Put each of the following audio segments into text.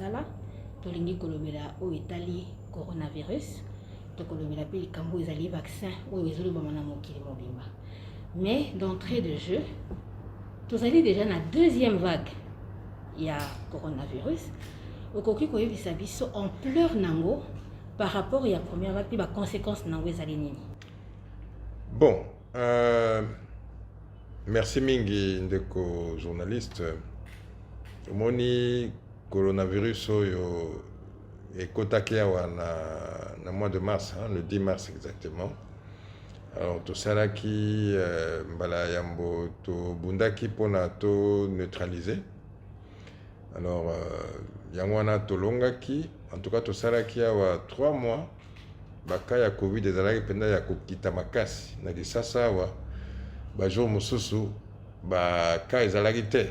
mosala. Tolingi kolobela oyo etali coronavirus, tokolobela mpe likambo oyo ezali vaccin oyo ezolobama na mokili mobimba. Mais d'entrée de jeu, tozali déjà na deuxième vague ya coronavirus. Okoki koyebisa biso ampleur nango par rapport ya première vague mpe baconséquence nango ezali nini? Bon, merci mingi, ndeko journaliste. Omoni, coronavirus oyo ekotaki awa na mois de mars, hein, le 10 mars exactement. Alors tosalaki mbala yambo, tobundaki mpona to neutraliser. Alors yango wana tolongaki. En tout cas, tosalaki awa 3 mois, bacas ya Covid ezalaki mpenza ya kokita makasi. Na Kisasa awa, bajour mosusu bacas ezalaki te.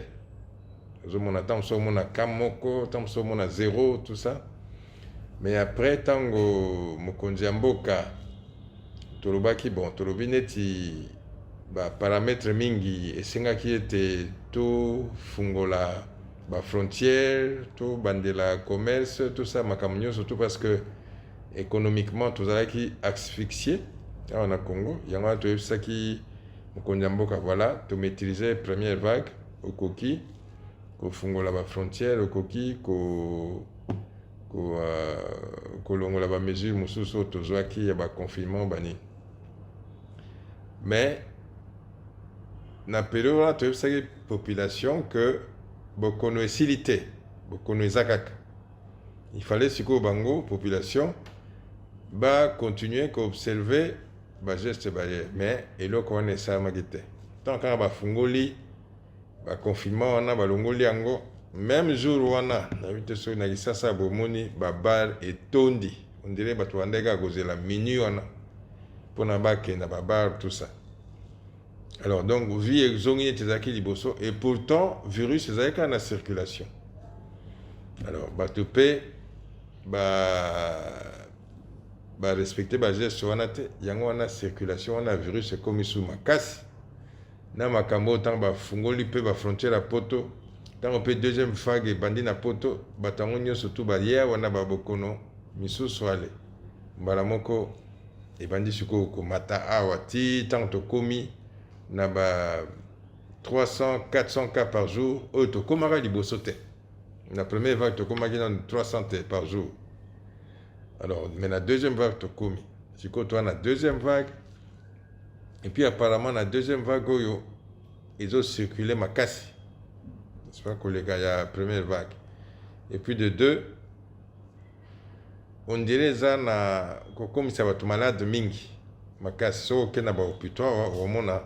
Ozomona, ntango mosusu omona cas moko, ntango mosusu omona zéro, tout ça. Mais après, ntango mokonzi ya mboka tolobaki, bon, tolobi neti baparamètre mingi esengaki ete tofungola bafrontière, tobandela commerce, tout ça, makambo nyonso tout, parce que économiquement tozalaki asphyxié awa na Congo. Yango wana toyebisaki mokonzi ya mboka: voilà, tomaîtrise première vague, okoki kofungola bafrontière, okoki kolongola bamesure mosusu oyo tozwaki ya baconfinement, banini. Mais na période wana, toyebisaki population que bokono esili te, bokono eza kaka. Il fallait sikoyo bango, population, bacontinue koobserve bageste barrière. Mais eloko wana esalamaki te. Ntango kaka bafungoli baconfinement wana, balongoli yango même jour wana, nayebi te soki na Kisasa bomoni babar etondi, on dirait bato bandeki kaka kozela minuit wana mpona bakenda babar, tout ça. Alors donc vie ezongi neti ezalaki liboso, et pourtant virus ezalaki kaka na circulation. Alors bato mpe barespecte bageste wana te. Yango wana circulation wana virus ekomi su makasi na makambo oyo. Ntango bafungoli mpe bafrontière ya Poto, ntango mpe deuxième vague ebandi na Poto, bato yango nyonso tu baye wana, babokono misusu ale mbala moko ebandi sikoyo komata awa, ti ntango tokomi na ba 300, 400 cas par jour oyo tokomaka liboso te. Na première vague tokomaki nano 300 te par jour. Alors, mais na deuxième vague tokomi sikoyo, toa na deuxième vague. Et puis apparemment na deuxième vague oyo ezocircule makasi, n'est-ce pas, koleka ya première vague. Et puis de deux, on dirait eza na kokomisa bato malade mingi makasi. Soki okende na bahôpitaux awa, omona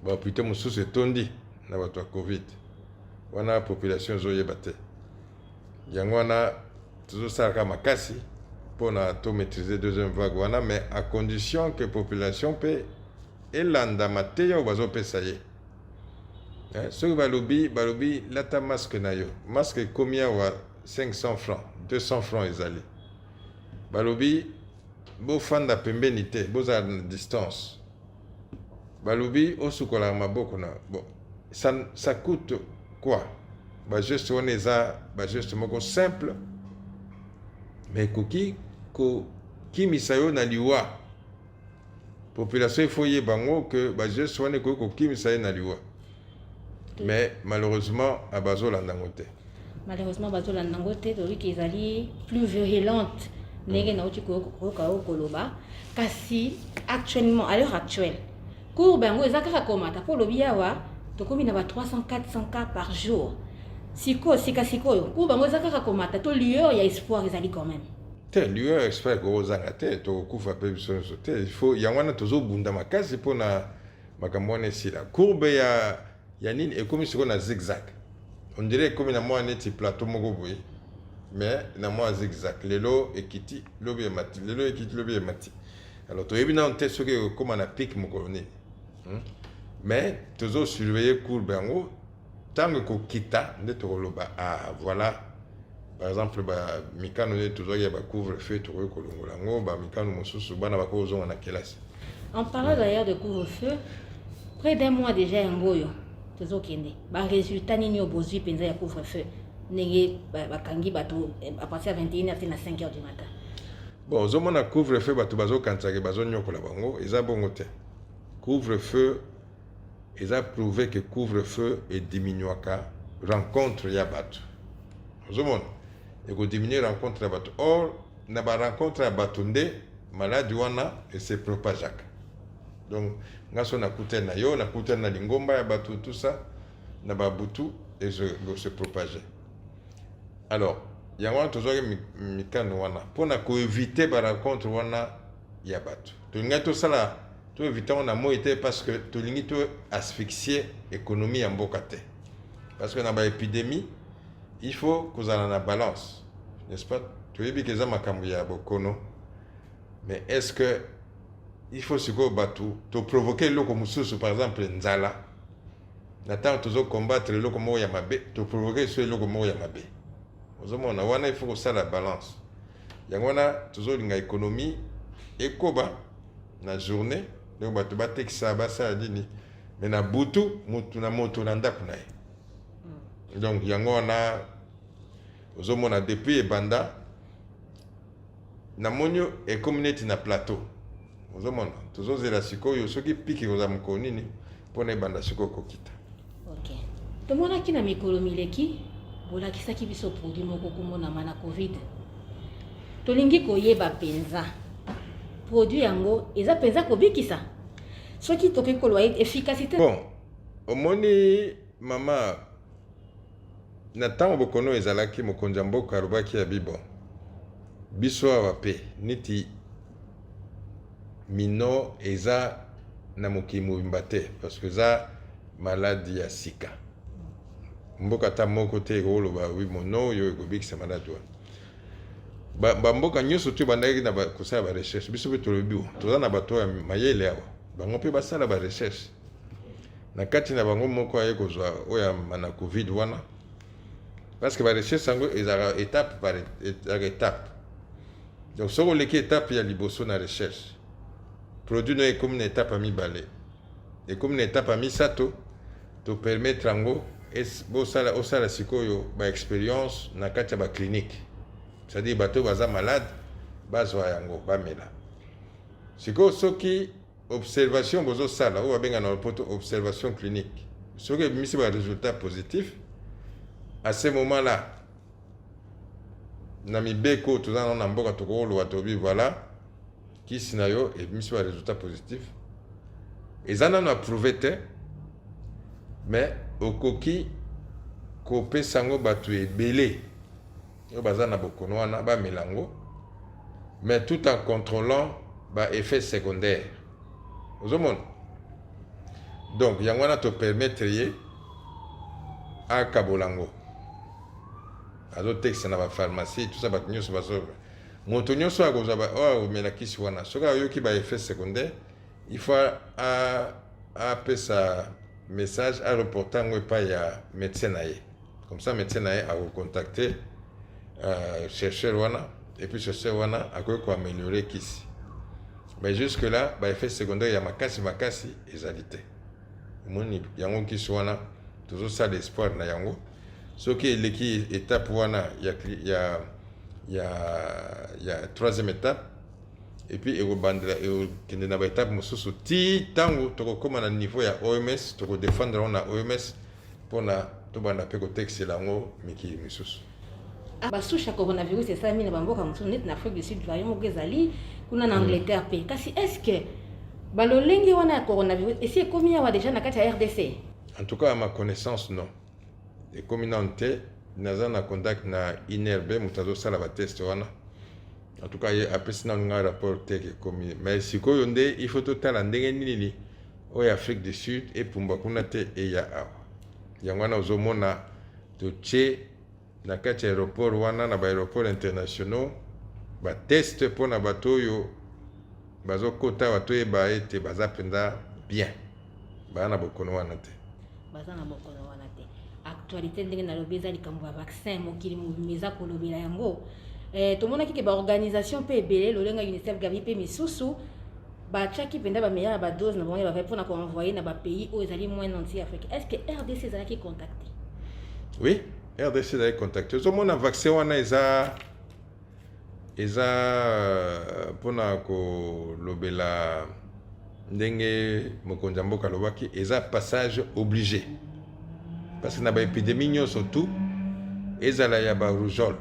bahôpitaux mosusu etondi na bato ya Covid wana. Population ezoyeba te. Yango wana tozosalaka makasi mpona tomaîtriser deuxième vague wana, mais à condition que population mpe elanda mateya oyo bazopesa ye. Soki balobi lata masque na yo, masque ekomi awa 500 francs, 200 francs ezali. Balobi bofanda pembeni te, bozala na distance. Balobi osukolaka maboko na bon, ça coûte quoi? Bageste wana eza bageste moko simple, mais ekoki kokimisa yo na liwa. Population, il faut yeba yango que bageste wana ekoki kokimisa ye na liwa, mais malheureusement bazolanda yango te. Malheureusement bazolanda yango te. Toyoki ezali plus virulente ndenge nauti koyoka oyo koloba. Kasi actuellement, à l'heure actuelle, courbe yango eza kaka komata, mpo olobi awa tokomi na ba 300, 400 cas par jour. Sikoyo, sika sikoyo, courbe yango eza kaka komata to lueur ya espoir ezali quand même? Te, lueur ya espoir ekozanga te. Tokokufa mpe biso nyonso te. Il faut, yango wana tozobunda makasi mpona makambo wana esila. Courbe ya nini ekomi sikoyo na zigzag, on dirait ekomi na mwa neti plateau moko boye, mais na mwa zigzag. Lelo ekiti, lobi emati, lelo ekiti, lobi emati. Alors toyebi nano te soki ekokóma na pic mokolo nini, Mais tozosurveille courbe yango. Ntango ekokita nde tokoloba: ah voilà, par exemple bamikano nde tozwaki ya bacouvre-feu, tokoki kolongola yango. Bamikano mosusu, bana bakoki kozonga na kelasi. En parlant d'ailleurs de couvre-feu, près d'un mois déjà yango oyo tozokende, barésultat nini oyo bozwi mpenza ya couvre-feu? Ndenge bakangi bato à partir ya 21 h te na 5 heures du matin. Bon, ozomona couvre feu, bato bazokanisaka bazonyokola bango. Eza bongo te. Couvre feu eza prouvé que couvre feu ediminuaka rencontre ya bato. Ozomona, ekodiminue rencontre ya bato. Or na barencontre ya bato nde maladi wana ese propageaka. Donc nga so nakutani na yo, nakutani na lingomba ya bato, tout ça, na babutu ese propage. Alors yango wana tozwaki mikano wana mpona koéviter barencontre wana ya bato. Tolingaki tosala, toéviter yango na moi te, parce que tolingi to asphyxier économie ya mboka te, parce que na baépidémie il faut kozala na balance, n'est-ce pas? Toyebi ke eza makambo ya bokono, mais est ce que il faut sikoyo bato toprovoke eloko mosusu, par exemple nzala, na ntango tozocombattre eloko moko ya mabe, toprovoke so eloko moko ya mabe? Ozomona wana il faut kosala balance. Yango wana tozolinga économie ekoba na journée, donc bato batekisa, basala nini, mais na butu motu na moto na ndako na ye. Donc yango wana ozomona depuis ebanda, namoni ekomi neti na plateau. Ozomona, tozozela sikoyo soki pic kozala mokolo nini mpona ebanda sikoyo kokita. Ok, tomonaki na mikolo mileki bolakisaki biso produit moko komonama na Covid. Tolingi koyeba mpenza produit yango eza mpenza kobikisa, soki tokoki koloba efficacité. Bon, omoni mama, na ntango bokono ezalaki, mokonzi ya mboka alobaki ya bibo biso awa mpe neti mino eza na mokili mobimba te, parce que eza maladi ya sika. Mboka ata moko te ekoloba wi mono oyo ekobikisa maladi wana. Bamboka nyonso to ebandaki na kosala barecherche. Biso mpe tolobi toza na bato ya mayele awa, bango mpe basala barecherche. Na kati na bango moko aye kozwa oyo ya na Covid wana, parce que barecherche yango ezalaka étape par ezalaka étape. Donc soki oleki étape ya liboso na recherche, produit no ekomi na étape ya mibale, ekomi na étape ya misato, topermettre yango bosala, osala sikoyo baexpérience na kati ya baclinique, c'est-à-dire bato baza malade bazwa yango, bamela. Sikoyo soki observation bozosala, oyo babenga na lopoto observation clinique, soki ebimisi barésultat positif, à ce moment là na mibeko toza nano na mboka, tokoloba tobi: voilà, kisi na yo ebimisi barésultat positif, eza nano approuvé te, mais okoki kopesa yango bato ebele oyo baza na bokono wana, bamela yango, mais tout en contrôlant baeffet secondaire. Ozomona, donc yango wana topermettre ye akabola yango, azotekisa na bapharmacie, tout ça. Bato nyonso bazo, moto nyonso akozwa oyo akomela kisi wana, soki ayoki baeffet secondaire, il faut apesa message, areporte yango epai ya médecin na ye. Comme ça médecin na ye akocontacte chercheur wana, et puis chercheur wana akoki koaméliorer kisi. Mais jusque là baeffet secondaire ya makasi makasi ezali te. Omoni yango, kisi wana tozosala espoir na yango. Soki eleki étape wana ya troisième étape, et puis ekobandela, ekokende na baétape mosusu ti ntango tokokóma na niveau ya OMS, tokodefendre yango na OMS mpona tobanda mpe kotekisela yango mikili misusu. Basouche ya coronavirus esalami na bamboka mosusu, neti na Afrique du Sud, variant moko ezali kuna, na Angleterre mpe. Kasi est ce que balolenge wana ya coronavirus esi ekomi awa déjà na kati ya RDC? En tout cas, à ma connaissance, non, ekomi nano te. Naza na contact na INRB, moto azosala batest wana. En tout cas ye apesi nano ngai rapport te ke ekomi. Mais sikoyo nde il faut totala ndenge nini oyo Afrique du Sud epumbwa kuna te, eya awa. Yango wana ozomona totie na kati ya aéroport wana, na baaéroport internationaux, batest mpona bato oyo bazokota awa, toyeba ete baza mpenza bien, baza na bokono wana te. Baza na bokono wana te. Actualité, ndenge nalobi, eza likambo ya vaccin. Mokili mobimba eza kolobela yango. Tomonaki ke baorganisation mpe ebele, lolenga UNICEF, Gavi mpe misusu, batiaki mpenza bameilleur ya badose na bango ya bavai mpona koenvoyer na bapays oyo ezali moins nanti Afrique. Est ce que RDC ezalaki contacté? Oui. RDC ezali contacté. Ozomona, vaccin wana eza mpona kolobela ndenge mokonzi ya mboka alobaki, eza passage obligé, parce que na baépidémie nyonso tu, ezala ya barougeole,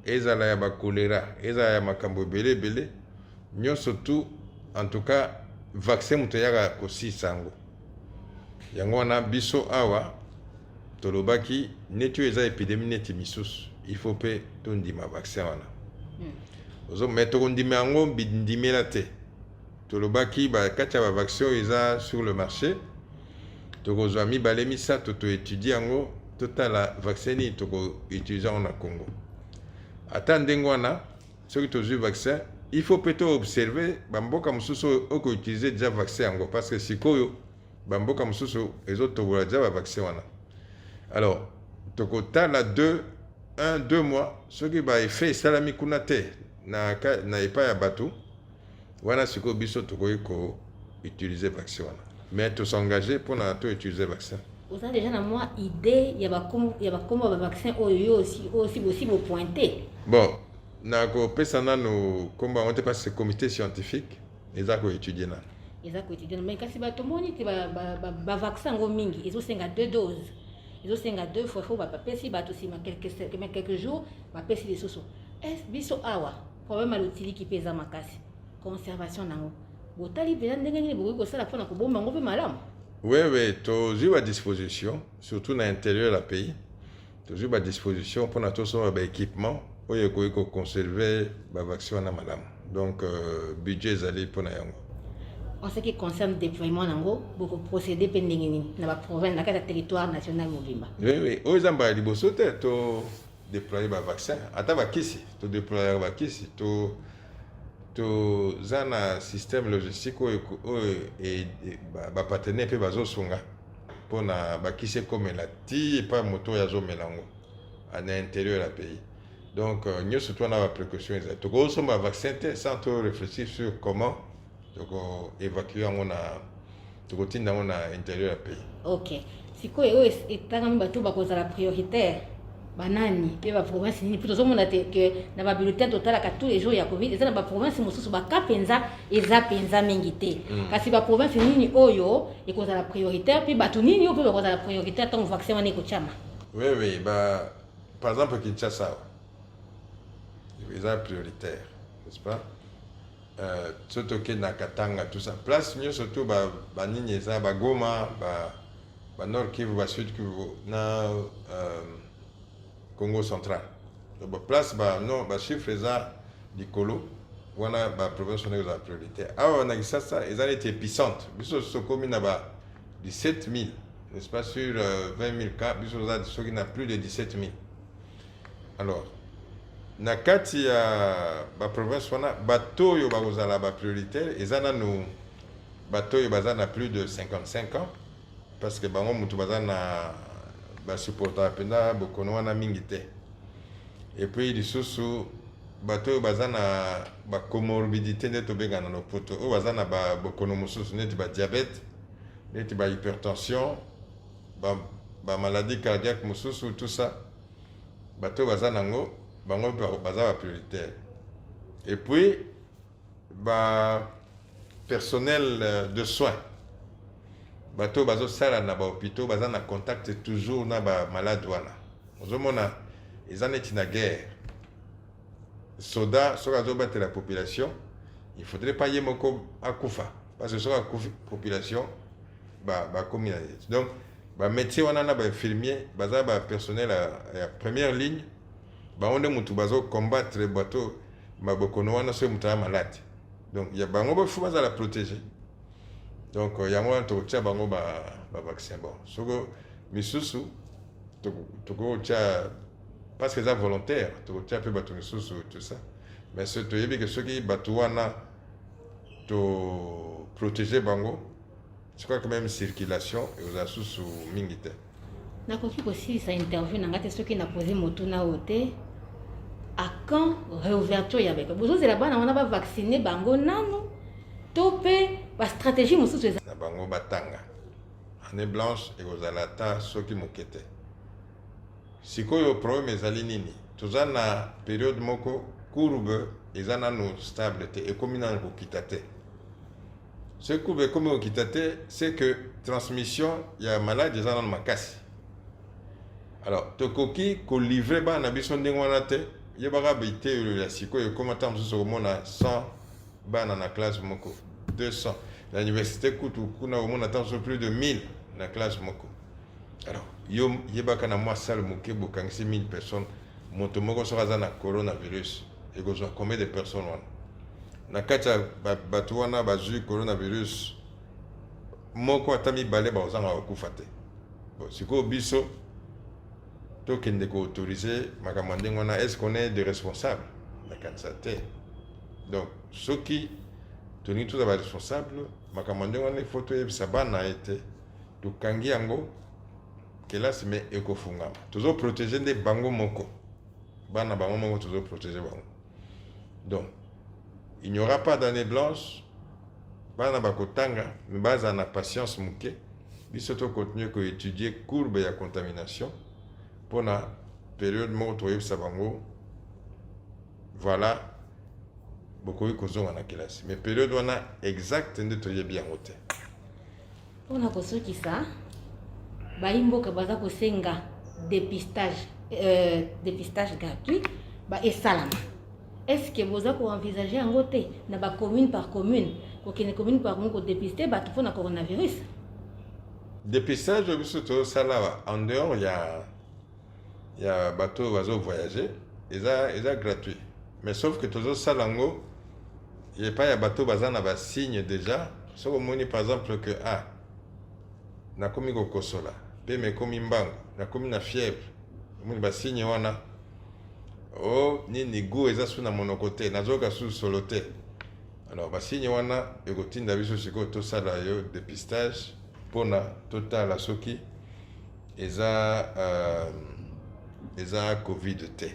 ezala ya bacholéra, ezala ya makambo ebele ebele nyonso tu, en tout cas vaccin moto eyaka kosisa yango. Yango wana biso awa tolobaki neti oyo eza épidémie neti misusu, il faut mpe tondima vaccin wana. Mais tokondima yango bindimela te. Tolobaki kati ya bavaccin oyo eza sur le marché, tokozwa mibale, misato, toétudie yango, totala vaccin nini tokoutilize yango na Congo. Ata ndenge wana, soki tozwi vaccin, il faut mpe toobserve bamboka mosusu oyo okoutilize déjà vaccin yango, parce que sikoyo bamboka mosusu ezotobola déjà bavaccin wana. Alors tokotala 2 1 2 mois, soki baeffet esalami kuna te na epai ya bato wana, sikoyo biso tokoki koutilize vaccin wana. Mais tosengage mpona toutilize vaccin. Oza déjà na mwa idée ya bakombo ya bavaccin oyo yo osi bosi bopointe? Bon, nakopesa nano nkombo yango te, parce que comité scientifique eza koétudie nano. Eza koétudie, mais kasi bato moni te, bavaccin yango mingi ezosenga deux doses, ezosenga deux fois. Fo bapesi bato, nsima quelques jours bapesi lisusu. Est biso awa problème ya lotiliki mpe eza makasi. Conservation nango, botali mpenza ndenge nini bokoki kosala mpona kobomba yango mpe malamu? Oui, tozwi badisposition, surtout na intérieur ya pays. Tozwi badisposition mpona tosomba baéquipement oyo ekoki koconserve bavaccin wana malamu. Donc budget ezali mpona yango. En ce qui concerne déploiement nango, bokoprocéder mpe ndenge nini na baprovince, na kati ya territoire national mobimba? Oui, oyo eza mbala ya liboso te to déployer bavaccin, ata bakisi, todéployaka bakisi. To toza na système logistique oyo bapartenaire mpe bazosunga mpona bakisi ekomela ti epai moto oyo azomela yango na intérieur ya pays. Donc nyonso to wana, baprécaution ezali. Tokosomba vaccin te sans to réfléchir sur comment tokoévacue yango, na tokotinda yango na intérieur ya pays. Ok, sikoyo oyo etangami, bato bakozala prioritaire banani mpe baprovince nini? Mpo tozomona te ke na babulletin totalaka tous les jours ya Covid, eza na baprovince mosusu baka mpenza eza mpenza mingi te. Kasi baprovince nini oyo ekozala prioritaire, mpe bato nini oyo mpe bakozala prioritaire ntango vaccin wana ekotiama? Oui, ba, par exemple Kinshasa eza prioritaire, n'est-ce pas? So tokende na Katanga, tout ça, place nyonso tu banini eza, bagoma, ba Nord Kivu, ba Sud Kivu na Congo Central. Donc baplace ba non bachiffre eza likolo wana, baprovince wana ezala prioritaire. Awa na Kinshasa eza neti épicentre. Biso tokomi na ba 17 000, n'est-ce pas, sur 20 000 cas. Biso toza soki na plus de 17 000. Alors na kati ya baprovince wana, bato oyo bakozala baprioritaire eza nanu bato oyo baza na plus de 55 ans, parce que bango motu baza na basupportaka mpenza bokono wana mingi te. Et puis lisusu bato oyo baza na bacomorbidité, nde tobengana na lopoto, oyo baza na bokono mosusu neti badiabète, neti bahypertension, bamaladie ba cardiaque mosusu, tout ça, bato oyo baza nango, bango mpe baza baprioritaire. Et puis ba personnel de soins, bato oyo bazosala na bahôpitaux, baza na contact toujours na bamalade wana. Ozomona, eza neti na guerre, soda soki azobatela population, il faudrait pas ye moko akufa, parce que soki akufi, population bakomi na ye. Donc bamédecin wana na bainfirmier baza bapersonnel ya première ligne. Bango nde motu bazocombattre bato mabokono wana soki moto aya malade. Donc ya bango bafo bazala protégé. Donc yango wana tokotia bango bavaccin. Bon, soko misusu tokotia, parce que eza volontaire, tokotia mpe bato misusu, tout ça. Mais so toyebi ke soki bato wana toprotege bango, je crois que même circulation ekozala susu mingi te. Nakoki kosilisa interview na ngai te soki napose motuna oyo te. À quand réouverture ya baekole? Bozozela bana wana bavaccine bango nanu, to mpe bastratégie mosusu eza? Na bango batanga, année blanche ekozala ata soki moke te. Sikoyo problème ezali nini? Toza na periode moko courbe eza nanu stable te, ekomi nanu kokita te. Soki courbe ekomi kokita te, c'est que transmission ya maladi eza nanu makasi. Alors tokoki kolivre bana na biso ndenge wana te. Yebaka biteyelo ya sikoyo ekoma ntango mosusu okomona 100 bana na classe moko, 200 na université, kutu kuna okomona ntango mosusu plus de 1000 na classe moko. Alors yo yebaka, na mwa salle moke bokangisi 1000 personnes, moto moko soki aza na coronavirus, ekozwa combien de personnes wana na kati ya bato wana bazwi coronavirus? Moko ata mibale bakozanga kokufa te. Bon, sikoyo biso tokende koautoriser makambo ya ndenge wana, est ce qu'on est des responsables? Nakanisa te. Donc soki tolingi toza baresponsable, makambo ya ndenge wana, il faut toyebisa bana ete tokangi yango kelasi me ekofungama. Tozoprotéger nde bango moko, bana bango moko tozoprotéger bango. Donc il n'y aura pas d'année blanche. Bana bakotanga, me bazala na patience moke. Biso tocontinue koétudier courbe ya contamination mpona période moko toyebisa bango: voilà, bokoki kozonga na kelasi. Mais période wana exacte nde toyebi yango te. Mpona kosukisa, bayi mboka baza kosenga dépistage gratuit ba esalama. Est ce que boza koenvisage yango te na bacommune par commune, kokende commune par commune kodépiste bato mpona coronavirus? Dépistage oyo biso tozosala awa, en dehors ya bato oyo bazovoyage, eza gratuit. Mais sauf que tozosala yango epai ya bato baza na basigne déjà. Soki omoni par exemple que ah, nakomi kokosola, pema ekomi mbangu, nakomi na fièvre, omoni basigne wana, o nini, goût eza su na monoko te, nazoyoka su solo te, alors basigne wana ekotinda biso sikoyo tosala yo dépistage mpona totala soki eza Covid te.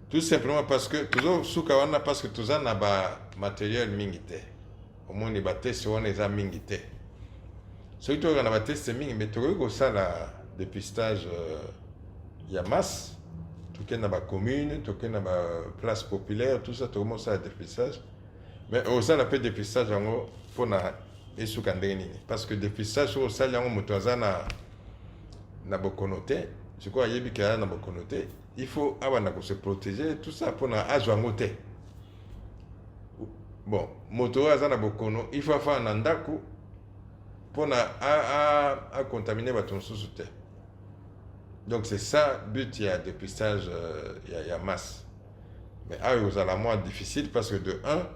Tout simplement parce que tozosuka wana, parce que toza na bamatériel mingi te. Omoni, batest wana eza mingi te. Soki toyoka na batest mingi, me tokoki kosala dépistage ya masse, tokende na bacommune, tokende na baplace populaire, tout ça, tokomi kosala dépistage. Mais osala mpe dépistage yango mpona esuka ndenge nini? Parce que dépistage, soki osali yango, moto aza na bokono te, sikoyo ayebi ke aza na bokono te, il faut abanda kose protéger, tout ça, mpona azwa yango te. Bon, moto oyo aza na bokono, il faut afanda na ndako mpona acontamine bato mosusu te. Donc c'est ça but ya dépistage ya masse. Mais awa ekozala mwa difficile parce que de un,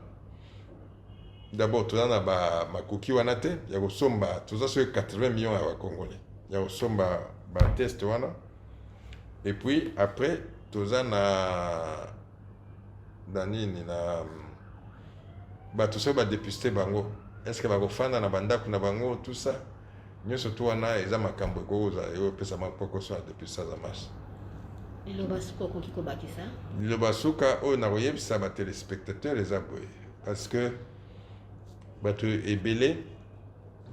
d'abord toza na bamakoki wana te ya kosomba. Toza soki 80 millions ya bacongolais ya kosomba batest wana. Et puis après, toza na nini, na bato soki badépiste bango, est ce que bakofanda na bandako na bango? Tout ça nyonso tu wana eza makambo ekokozala ekopesa mapokoso ya dépistage ya masse. Liloba suka okoki kobakisa? Liloba suka oyo nakoyebisa batéléspectateur eza boye, parce que bato ebele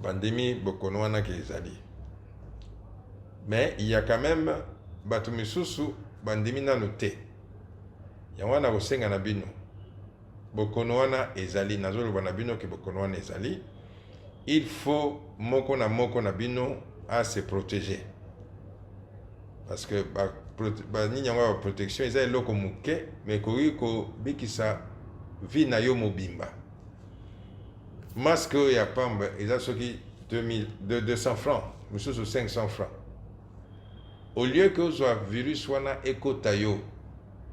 bandemi bokono wana ke ezali, mais il y a quand même bato misusu bandimi nanu te. Yango wana kosenga na bino, bokono wana ezali, nazoloba na bino ke bokono wana ezali, il faut moko na moko na bino a se protéger, parce que banini yango ya baprotection eza eloko moke, mais ekoki kobikisa vie na yo mobimba. Masque oyo ya pamba eza soki 200 francs, mosusu 500 francs. Au lieu ke ozwa virus wana ekota yo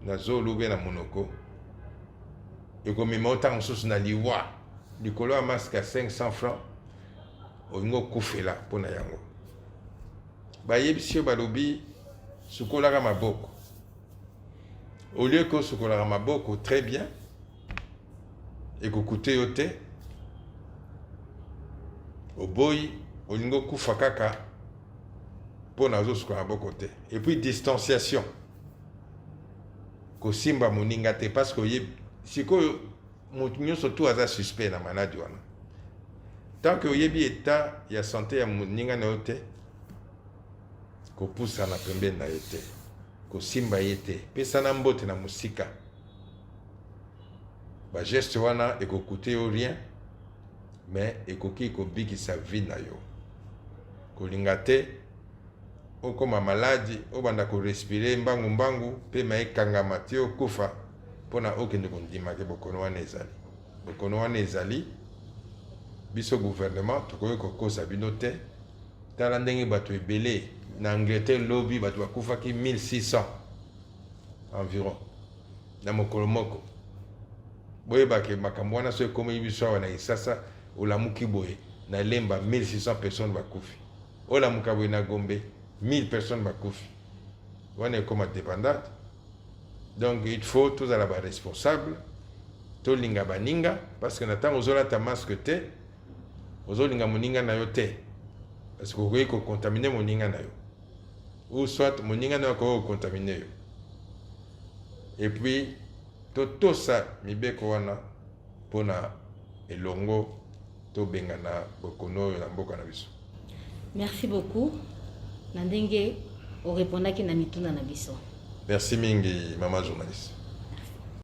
na zolo be na monoko, ekomema yo ntango mosusu na liwa likolo ya masque ya 500 francs, olingi okufela mpona yango. Bayebisi yo, balobi sukolaka maboko. Au lieu ke osukolaka maboko très bien, ekokute yo te, oboyi, olingi okufa kaka mpona ozosukola maboko te. Et puis distanciation, kosimba moninga te, parce que oyebi sikoyo moto nyonso tu aza suspect na maladi wana. Tant que oyebi état ya santé ya moninga na yo te. Kopusana pembeni na ye te, kosimba ye te, pesana mbote na mosika. Ba geste wana ekokute yo rien, mais ekoki kobikisa vie na yo. Kolinga te okoma maladi, obanda korespirer mbangu mbangu, pema ekangama ti okufa mpona okende kondima ke bokono wana ezali. Bokono wana ezali, biso gouvernement tokoki kokosa bino te. Tala ndenge bato ebele na Angleterre, lobi bato bakufaki 1600 environ na mokolo moko. Boyebake makambo wana so ekomeli biso awa na Kisasa, olamuki boye na Lemba, 1600 personnes bakufi, olamuka boye na Gombe, 1000 personnes bakufi, wana ekoma dépendante. Donc il faut tozala baresponsable, tolinga baninga, parce que na ntango ozolata masque te, ozolinga moninga na yo te, parce que okoki kocontaminer moninga na yo, ou soit moninga na yo akoki kocontaminer yo. Et puis totosa mibeko wana mpona elongo tobengana bokono oyo na mboka na biso. Merci beaucoup na ndenge orépondaki na mituna na biso. Merci mingi, mama journaliste.